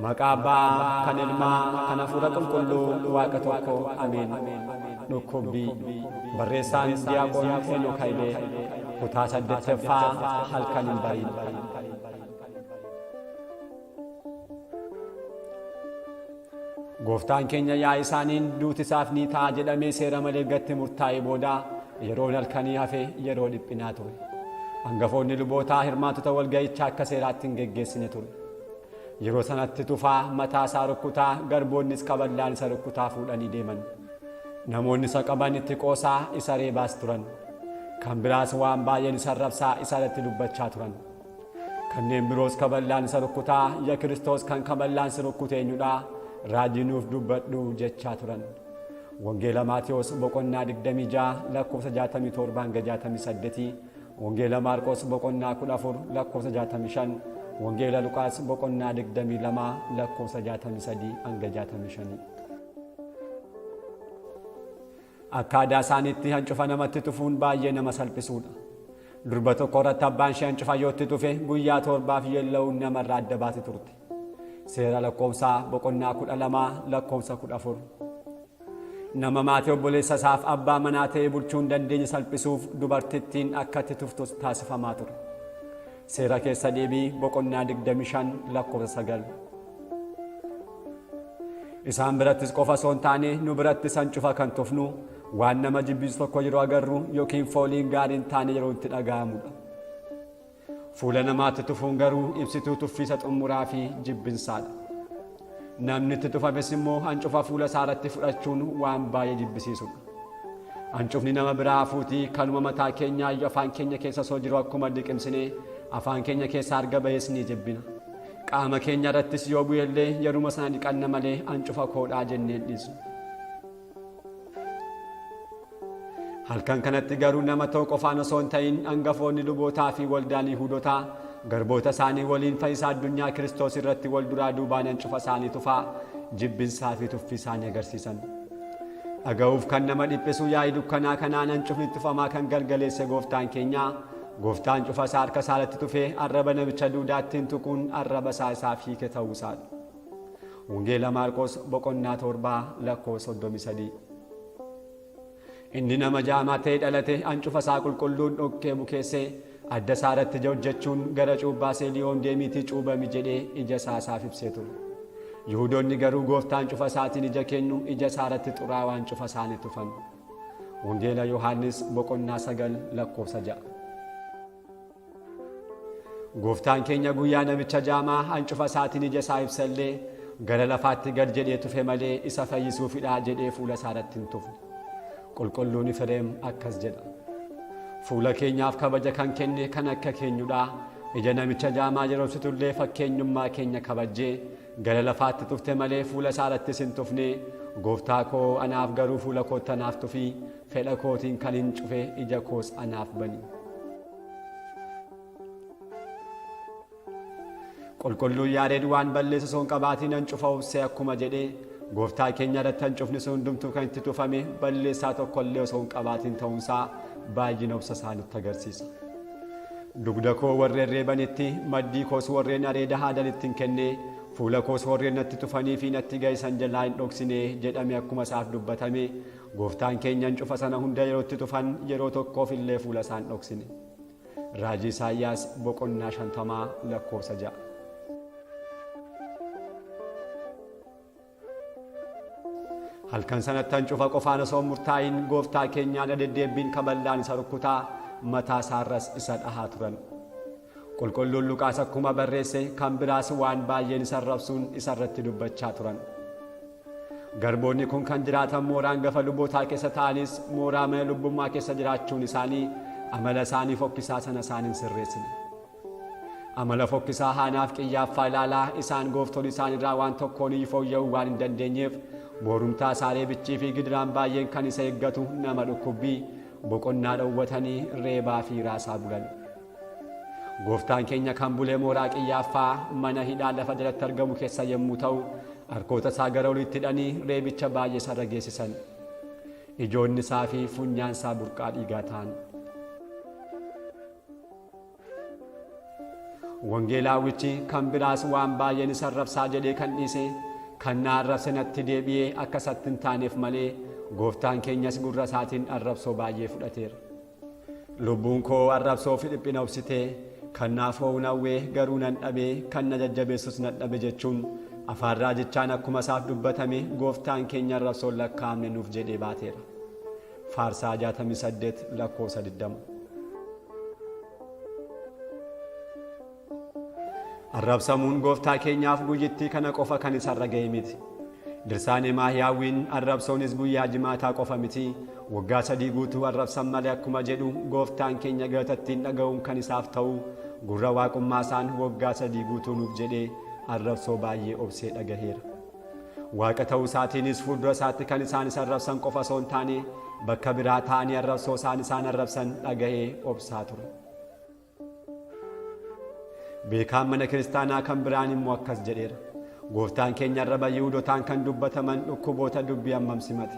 Maqaa Abbaa, kan Ilmaa, kan Hafuura Qulqulluu, Waaqa tokko, Ameen. Dhukkubbii. Barreessaan Diyaaqoon Heenok Hayilee. Kutaa 8ffaa Halkan hin bariin. Gooftaan keenya yaa'ii isaaniin duuti isaaf ni ta'a jedhamee seera malee erga itti murtaa'ee booda yeroon halkanii hafe yeroo dhiphinaa ture. Angafoonni lubootaa hirmaattota walga'ichaa akka seeraatti hin geggeessine ture. Yeroo sanatti tufaa mataa isaa rukkutaa, garboonnis kaballaan isa rukkutaa fuudhanii deeman. Namoonni isa qaban itti qoosaa isa reebaas turan. Kan biraas waan baay'een isa arrabsaa isa irratti dubbachaa turan. Kanneen biroos kaballaan isa rukkutaa, Ya Kiristoos kan kaballaan si rukkute eenyudha? Raajii nuuf dubbadhu jechaa turan. Wangeela Maatewos boqonnaa 26 lakkoofsa 67 hanga 68, Wangeela Maarqos boqonnaa 14 lakkoofsa 65, Wangeela Luqaas boqonnaa 22 lakkoofsa 63 hanga 65. Akka aadaa isaaniitti hancufa namatti tufuun baay'ee nama salphisuudha. Durba tokko irratti abbaan ishee hancufa yoo itti tufe guyyaa toorbaaf yeella'uun namarraa adda baati turte. Seera lakkoofsaa boqonnaa 12 lakkoofsa 14. Nama maatii obboleessa isaaf abbaa manaa ta'ee bulchuu hin dandeenye salphisuuf dubartittiin akka itti tuftus taasifamaa ture. Seera keessa deebii boqonnaa 25 lakkoofsa 9. Isaan birattis qofa osoo hin taane nu birattis hancufa kan tufnu waan nama jibbisiisu tokko yeroo agarru yookiin fooliin gaarii hin taane yeroo itti dhaga'amudha. Fuula namaatti tufuun garuu ibsituu tuffii isa xumuraa fi jibbinsaadha. Namni itti tufames immoo hancufa fuula isaa irratti fudhachuun waan baay'ee jibbisiisudha. Hancufni nama biraa hafuutii kanuma mataa keenyaa iyyuu afaan keenya keessa osoo jiru akkuma liqimsine afaan keenya keessaa arga ba'es ni jibbina. Qaama keenya irrattis yoo bu'e illee yeruma sana dhiqanna malee hancufa koodhaa jennee hin dhiisnu. Halkan kanatti garuu nama tokko qofaan osoo hin ta'in angafoonni lubootaa fi waldaan Yihuudotaa garboota isaanii waliin fayyisaa addunyaa Kiristoos irratti wal duraa duubaan hancufa isaanii tufaa jibbinsaa fi tuffii isaanii agarsiisan. Dhaga'uuf kan nama dhiphisu yaa'ii dukkanaa kanaan hancufni tufamaa kan galgaleesse gooftaan keenyaa Gooftaan cufa isaa harka isaa irratti tufee arraba namicha duudaattiin tuquun arraba isaa isaaf hiike ta'uu isaadha. Wangeela Maarqos boqonnaa 7 lakkoofsa 33. Inni nama jaamaa ta'ee dhalate ancufa isaa qulqulluun dhoqqee bukeessee adda isaa irratti ija hojjechuun gara cuubbaa Seeliyoom deemiitii cuubami jedhee ija isaa isaaf ibsee ture. Yihudoonni garuu gooftaan cufa isaatiin ija kennu ija isaa irratti xuraawaan cufa isaanii tufan. Wangeela Yohaannis boqonnaa 9 lakkoofsa 6. Gooftaan keenya guyyaa namicha jaamaa hancufa isaatiin ija isaa ibsellee gara lafaatti gad jedhee tufe malee isa fayyisuufidha jedhee fuula isaa irratti hin tufne. Qulqulluun Ifreem akkas jedha. Fuula keenyaaf kabaja kan kenne kan akka keenyudha. Ija namicha jaamaa yeroo ibsitullee fakkeenyummaa keenya kabajjee gara lafaatti tufte malee fuula isaa irrattis hin tufne. Gooftaa koo anaaf garuu fuula kootti anaaf tufi, fedha kootiin kan hin cufe ija koos anaaf bani. Qulqulluun Yaareed waan balleessu osoo hin qabaatiin hancufa obsee akkuma jedhe, Gooftaa keenya irratti hancufni sun hundumtuu kan itti tufame balleessaa tokko illee osoo hin qabaatiin ta'uunsaa baay'ina obsa isaa nutti agarsiisa. Dugda koo warreen reebanitti, maddii koos warreen areeda haadanitti hin kenne, fuula koos warreen natti tufanii fi natti ga'isan jalaa hin dhoksine jedhame akkuma isaaf dubbatame, Gooftaan keenya hancufa sana hunda yeroo itti tufan yeroo tokkoof illee fuula isaa hin dhoksine. Raajii Isaayyaas boqonnaa 50 lakkoofsa 6. Halkan sanatti hancufa qofaan osoo hin murtaa'iin gooftaa keenyaan irra deddeebbiin kaballaan isa rukkutaa mataa isaarras isa dhahaa turan. Qulqulluun Luqaas akkuma barreesse kan biraas waan baay'een isa arrabsuun isa irratti dubbachaa turan. Garboonni kun kan jiraatan mooraa angafa lubootaa keessa ta'anis mooraa mana lubbummaa keessa jiraachuun isaanii amala isaanii fokkisaa sana isaan hin sirreessine. Amala fokkisaa Haanaaf Qiyyaaffaa ilaalaa isaan gooftolii isaaniirraa waan tokkoon iyyuu fooyya'uu waan hin dandeenyeef boorumtaa isaa reebichii fi gidiraan baay'een kan isa eeggatu nama dhukkubbii boqonnaa dhowwatanii reebaa fi raasaa bulan. Gooftaan keenya kan bule mooraa Qiyyaaffaa mana hidhaa lafa jalatti argamu keessa yommuu ta'u, harkoota isaa gara oliitti hidhanii reebicha baay'ee isarra geessisan. Ijoonni isaa fi funyaan isaa burqaa dhiigaa ta'an. Wangeelaawwichi kan biraas waan baay'een isa arrabsaa jedhee kan dhiise kan na arrabse natti deebi'ee akka isatti hin taaneef malee gooftaan keenyas gurra isaatiin arrabsoo baay'ee fudhateera. Lubbuun koo arrabsoo fi dhiphina obsitee kan naaf ho'u hawwee garuu nan dhabee kan na jajjabeessus nan dhabe jechuun afaan raajichaan akkuma isaaf dubbatame gooftaan keenya arrabsoon lakkaa'amne nuuf jedhee baateera. Faarsaa 68 lakkoofsa 20. Arrabsamuun gooftaa keenyaaf guyyittii kana qofa kan isarra ga'e miti. Dirsaanee Maahiyaawwiin arrabsoonis guyyaa jimaataa qofa miti. Waggaa 3 guutuu arrabsan malee akkuma jedhu gooftaan keenya galatattiin dhaga'uun kan isaaf ta'u gurra waaqummaa isaan waggaa 3 guutuu nuuf jedhee arrabsoo baay'ee obsee dhagaheera. Waaqa ta'uu isaatiinis fuuldura isaatti kan isaan isa arrabsan qofa osoo hin taane bakka biraa taa'anii arrabsoo isaan isaan arrabsan dhagahee obsaa ture. Beekaan mana kiristaanaa kan biraan immoo akkas jedheera. Gooftaan keenya arraba Yihuudotaan kan dubbataman dhukkuboota dubbii hammam simate.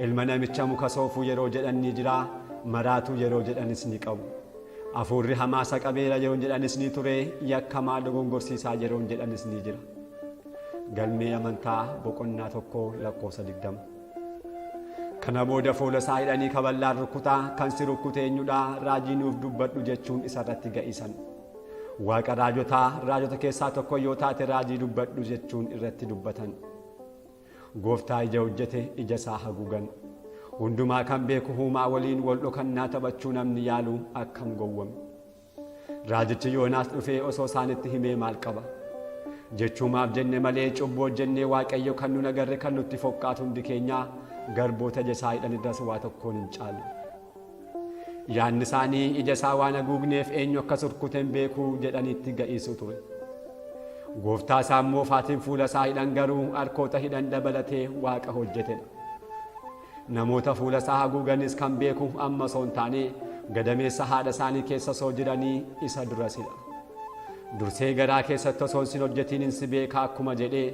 Ilma namicha muka soofuu yeroo jedhan ni jira, maraatuu yeroo jedhanis ni qabu. Hafuurri hamaa isa qabeera yeroo jedhanis ni ture, yakkamaa dogongorsiisaa yeroo jedhanis ni jira. Galmee amantaa boqonnaa 1 lakkoofsa 20. Kana booda fuula isaa hidhanii kaballaan rukkutaa kan si rukkute eenyudha raajii nuuf dubbadhu jechuun isarratti ga'isan. Waaqa raajotaa raajota keessaa tokko yoo taate raajii dubbadhu jechuun irratti dubbatan. Gooftaa ija hojjete ija isaa haguugan. Hundumaa kan beeku huumaa waliin wal dhokannaa taphachuu namni yaalu akkam gowwame. Raajichi Yoonaas dhufee osoo isaanitti himee maal qaba? Jechuumaaf jenne malee cubbuu hojjennee Waaqayyo kan nun agarre kan nutti fokkaatu hundi keenyaa garboota ija isaa hidhanirras waa tokkoon hin caalu. Yaadni isaanii ija isaa waan haguugneef eenyu akka surkute hin beeku jedhaniitti ga'iisu ture. Gooftaa isaa immoo faatiin fuula isaa hidhan garuu harkoota hidhan dabalatee Waaqa hojjetedha. Namoota fuula isaa haguuganis kan beeku amma osoo hin taane gadameessa haadha isaanii keessa osoo jiranii isa durasidha. Dursee garaa keessatti osoo sin hojjetiin si beeka akkuma jedhee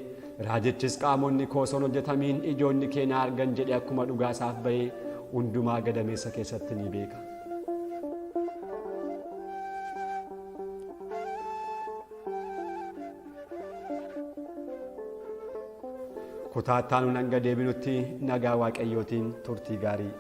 raajichis qaamonni koo osoo hin hojjetamiin ijoonni kee na argan jedhee akkuma dhugaa isaaf bahee hundumaa gadameessa keessatti ni beeka. Kutaa itti aanuun hanga deebinutti nagaa Waaqayyootiin turtii gaarii.